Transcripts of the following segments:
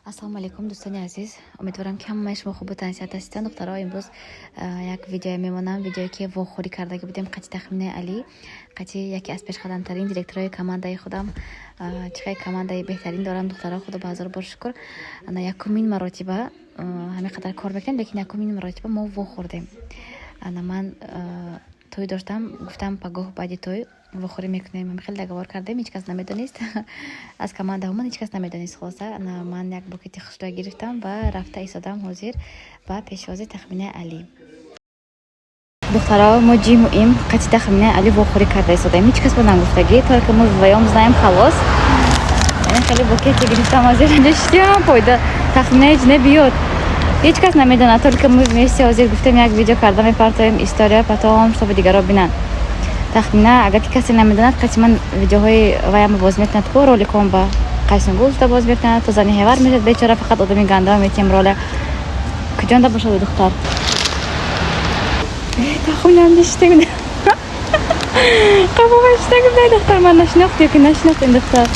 Ассалому алайкум, дӯстони азиз. Умедворам, ки ҳамаи шумо хубу тансиҳат ҳастед. Духтаро, имрӯз як видеое мемонам, видеое, ки вохӯрӣ кардаги будем қати Тахминаи Алӣ, қати яке аз пешқадамтарин директорҳои командаи худам. Чӣ қадр командаи беҳтарин дорам, духтаро, худо ба ҳазор бор шукр. Ана якумин маротиба ҳамин қадар кор мекунем, лекин якумин маротиба мо вохӯрдем. Ана ман тӯй доштам, гуфтам, пагоҳ баъди тӯй вохӯрӣ мекунем. Ҳамин хел договор кардем, ҳеҷ кас намедонист аз командаҳомон, ҳеҷ кас намедонист. Хулоса, ана ман як букети хушрӯя гирифтам ва рафта истодам ҳозир ба пешвози Тахминаи Алӣ. Духтаро, мо ҷиму им қати Тахминаи Алӣ вохӯрӣ карда истодаем. Ҳеҷ кас ба нагуфтагӣ, только мы вдвоём знаем. Халос, яъне хеле букете гирифтам, ҳозир инҷо шиштиам пойда, Тахминаи ҷине биёд. Ҳеҷ кас намедонад, только мы вместе. Ҳозир гуфтем, як видео карда мепартоем, история, потом чтобы дигарро бинанд. Тахмина, агар ки касе намедонад, қати ман видеоҳои ваяма боз мекунад ку, роликом ба Қайсунгул шуда боз мекунад, то зани ҳевар мешад бечора, фақат одами гандама метиҳем роля. Куҷонда бошад духтар? Тахминам диштем, қабоба шита гуфтай. Духтар, ман нашинохт ё ки нашинохт ин духтар?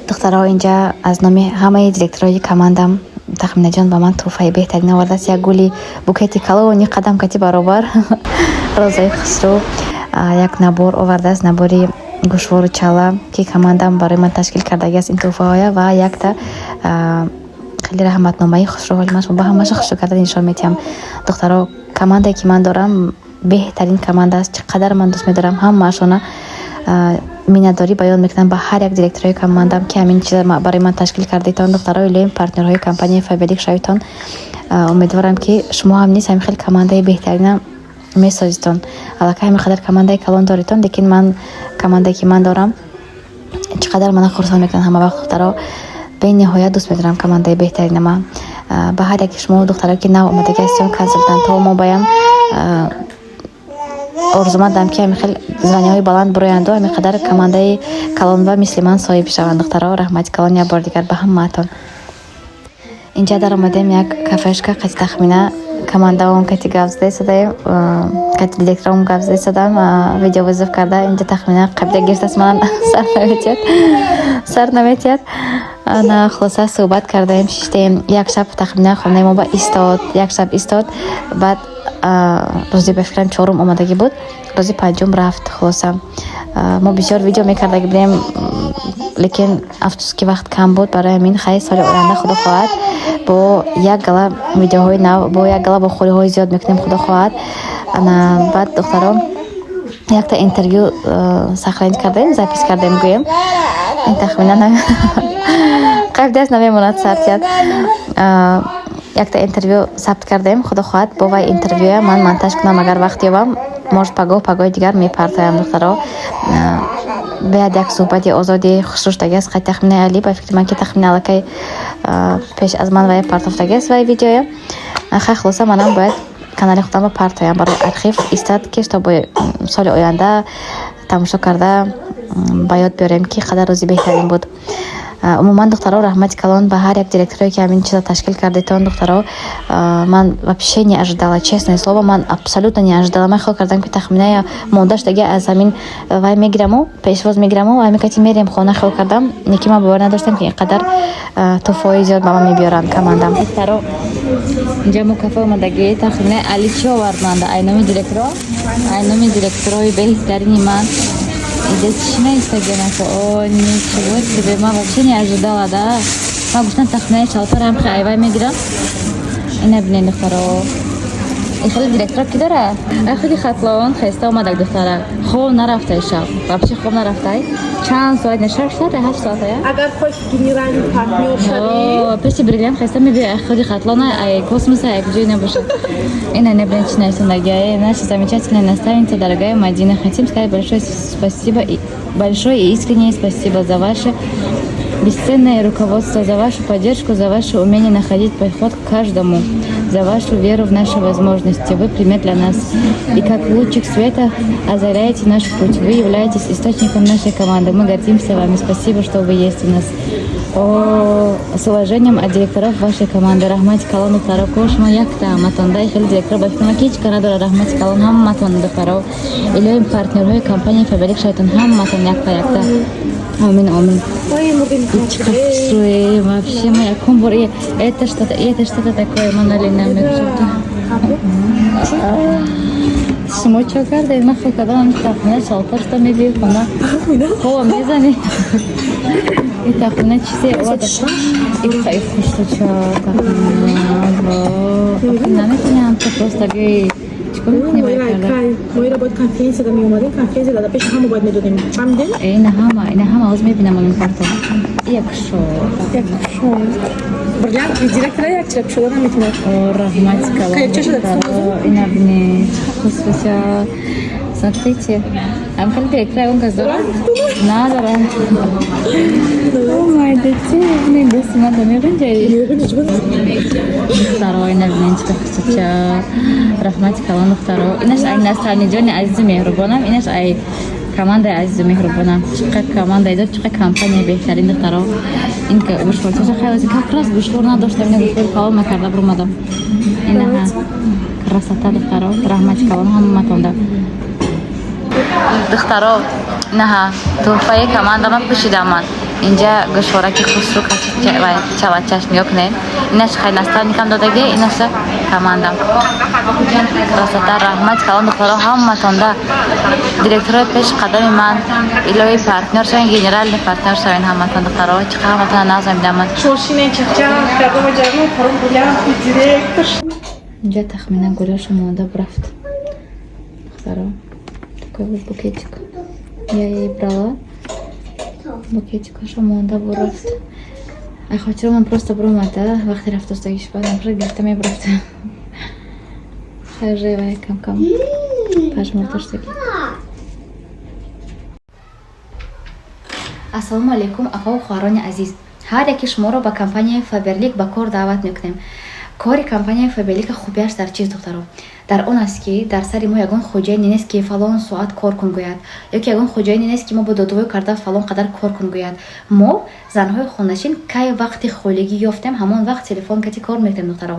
Духтаро, инҷа аз номи ҳамаи директорҳои командам Тахминаҷон ба ман тӯҳфаи беҳтарин овардааст: як гули букети калони қадам кати баробар, розаи хусрӯ, як набор овардааст, набори гӯшвору чала, ки командам барои ман ташкил кардагиаст ин тӯҳфаҳоя, ва якта хеле раҳматномаи хушрӯ. Ҳоли ман шумо ба ҳамаша хушрӯ карда нишон медиҳам. Духтаро, командае, ки ман дорам, беҳтарин команда аст. Чӣ қадар ман дӯст медорам ҳамаашона. Миннатдорӣ баён мекунам ба ҳар як директорҳои командам, ки ҳамин чиза барои ман ташкил кардетон. Духтарои лоим, партнёрҳои компанияи Фаберлик шавитон. Умедворам, ки шумо ҳам низ ҳамин хел командаи беҳтарина месозитон. Аллакай ҳамин қадар командаи калон доритон, лекин ман командае, ки ман дорам, чӣ қадар мана хурсанд мекунанд ҳама вақт. Духтаро, бениҳоят дӯст медорам командаи беҳтаринама. Ба ҳар яки шумо, духтаро, ки нав омадаги ҳастиён, консултантҳо мо баям орзумандам, ки ҳамин хел званияҳои баланд бироянду ҳамин қадар командаи калонва мисли ман соҳиб шаванд. Духтаро, раҳмати калон як бори дигар ба ҳамаатон. Инҷа даромадем як кафешка, қати Тахмина командаон кати гап зада истодаем, кати директорам гап зада истодам, видеовызов карда. Инҷа Тахмина қабида гирифтааст манам, сар наметиҳад, сар наметиҳад. На, хулоса, суҳбат кардаем, шиштем. Як шаб Тахмина хонаи мо ба истод, як шаб истод. Баъд рӯзи, ба фикрам, чорум омадагӣ буд, рӯзи панҷум рафт. Хулоса, мо бисёр видео мекардаги будем, лекин афсӯс, ки вақт кам буд. Барои ҳамин, хай, соли оянда, худо хоҳад, бо як гала видеоҳои нав, бо як гала вохӯриҳои зиёд мекунем, худо хоҳад. Ана баъд, духтаро, якта интервю сохранить кардаем, запись кардем, гӯем. Ин Тахмина қайб намемонад сартият. Якта интервю сабт кардем, худо хоҳад, бо вай интервюя ман монтаж кунам, агар вақт ёбам, может, пагоҳ, пагоҳи дигар мепартоям. Духтаро, бояд як суҳбати озоди хушрӯштагӣ аст қати Тахминаи Алӣ. Ба фикри ман, ки Тахмина аллакай пеш аз ман вай партофтагиаст вай видеоя. Хай, хулоса, манам бояд канали худамро партоям, барои архив истад, ки чтобы соли оянда тамошо карда ба ёд биёрем, ки қадар рӯзи беҳтарин буд. Умуман, духтаро, раҳмати калон ба ҳар як директорое, ки ҳамин чиза ташкил кардетон. Духтаро, ман вообще не ожидала, честное слово, ман абсолютно не ожидала. Ман хиёл кардам, ки Тахминая монда шудаги, аз ҳамин вай мегираму пешвоз мегираму, ҳамин кати мерем хона, хиёл кардам. Лекин ман бовар надоштам, ки ин қадар тӯҳфаҳои зиёд ба ман мебиёранд командам. Духтаро, инҷа мо кафе омадагӣ. Тахминаи Али чӣ овард манда? Айноми директоро, айноми директорои беҳтарини ман. Инҷа чӣ наистагинако? О, ничего себе, ман вообще не ожидала, да. Ман гуфтам, Тахминаи чалтарам хе айвай мегирам. Ина бинед, духтаро, ин хеле директора ки дора? Ай худи Хатлон хеста омадак. Духтара, хоб нарафтай шаб, вообще хоб нарафтай. Чанд соат? Не, 6 соат, 8 соата я. Агар хоҳӣ генеральный партнёр шавӣ. Пеши бриллиант хеста мебиёй, ай худи Хатлона, ай космоса, ай куҷое набошад. Ина небинед, чӣ нависондагиае: «Наша замечательная наставница, дорогая Мадина, хотим сказать большое спасибо, большое и искреннее спасибо за ваше бесценное руководство, за вашу поддержку, за ваше умение находить подход к каждому, за вашу веру в наши возможности. Вы пример для нас. И как лучик света озаряете наш путь. Вы являетесь источником нашей команды. Мы гордимся вами. Спасибо, что вы есть у нас». О, с уважением от директоров вашей команды. Раҳмати калон, духтаро. Ко шумо якта ҳаматон. Дай хеле директор ба фикрам, ки ҳеҷ ка надора. Раҳмати калон ҳаматон, духтаро. Илоҳим, партнёрҳои компанияи Фаберлик шаведтон ҳаматон якта якта. Омин, омин. Ой, мурдем. Чӣ хушрӯе вообще, ма якум бор это что-то такое маналина мекушам. Шумо чо кардед? Ман хел кардам, тахмина шалтар что мебиёй хона. Хова мезанӣ. И тахмина чизе оварда. И хай хушрӯча тахмина. Наметонам, то просто биёй, чикор мекунӣ вай карда? Моира бояд конференсияда меомадем, конференсияда да пеши ҳама бояд медодем. Фаҳмидем? Ина ҳама, ина ҳама оз мебинам ин карто. Як шо. Як шо. Бриллиант директора як чира кушода наметонад. О, раҳмати калон. Кай, чӣ шуда? Ина бинед. Хушрӯча. Смотрите. Ам хеле директора он кас дорад? Надорад. О, май дати, не дасти ман меғинҷаи. Духтаро, ина бинед, чӣ хушрӯча. Раҳмати калон, духтаро. Инаш ай наставниҷони азизу меҳрубонам, инаш ай командаи азизу меҳрубонам. Чӣ қадр командаи дор, чӣ қадр компания беҳтарин, духтаро. Ин гӯшворчаша хеле как раз гӯшвор надоштам, ина гӯшвори калон накарда бурмадам. Инаҳа красота, духтаро. Раҳмати калон ҳаматонда. Духтаро, инаҳа тӯҳфаи командама пӯшидам ман. Инҷа гӯшвораки хушрӯ чалачаш, нигоҳ кунед. Инаш хай наставникам додагӣ, инаша командам. Красота, раҳмати калон, духтаро, ҳаматонда. Директорои пеш қадами ман, илоҳи партнёр шавен, генеральный партнёр шавен ҳаматон, духтаро. Чӣ қадр ҳаматона нағз мебинам ман. Шошине чахчах кардам, ҷарму паром бриллиант директор. Инҷа тахминан гулёша монда бурафт. Духтаро, такой вот букетик. Я ей брала. Букетикаша монда бурафт. Ай хотиро ман просто буромада, вақте рафтостагиш баъд ман гирифта мебурафта. Хайже вай кам-кам пажмурдаштагӣ. Ассалому алайкум, апаву хоҳарони азиз! Ҳар яке шуморо ба компанияи Фаберлик ба кор даъват мекунем. Кори компанияи Фаберлика хубиаш дар чист, духтаро? Дар он аст, ки дар сари мо ягон хоҷаине нест, ки фалон соат кор кун гӯяд, ё ки ягон хоҷаине нест, ки мо бо додувой карда фалон қадар кор кун гӯяд. Мо, занҳои хоначин, кай вақти холигӣ ёфтем, ҳамон вақт телефон кати кор мекунем, духтаро.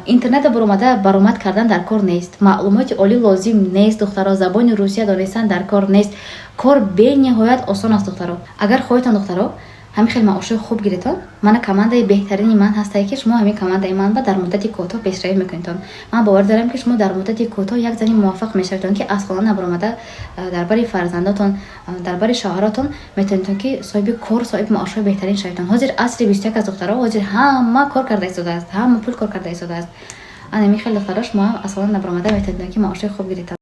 Интернета баромада баромад кардан дар кор нест, маълумоти олӣ лозим нест, духтаро, забони русия донистан дар кор нест. Кор бениҳоят осон аст, духтаро. Агар хоҳедтон, духтаро, ҳамин хел маошҳои хуб гиретон, мана командаи беҳтарини ман ҳастае, ки шумо ҳамин командаи ман ба дар муддати кӯтоҳ пешравӣ мекунедтон. Ман бовар дорам, ки шумо дар муддати кӯтоҳ як зани муваффақ мешаведтон, ки аз хона набаромада, дар бари фарзандотон, дар бари шавҳаротон метавонедтон, ки соҳиби кор, соҳиби маошҳои беҳтарин шаведтон. Ҳозир асри 21 аст, духтаро, ҳозир ҳама кор карда истодааст, ҳама пул кор карда истодааст. Ана ҳамин хел, духтаро, шумо ҳам аз хона набаромада метавонедтон, ки маошҳои хуб гиретон.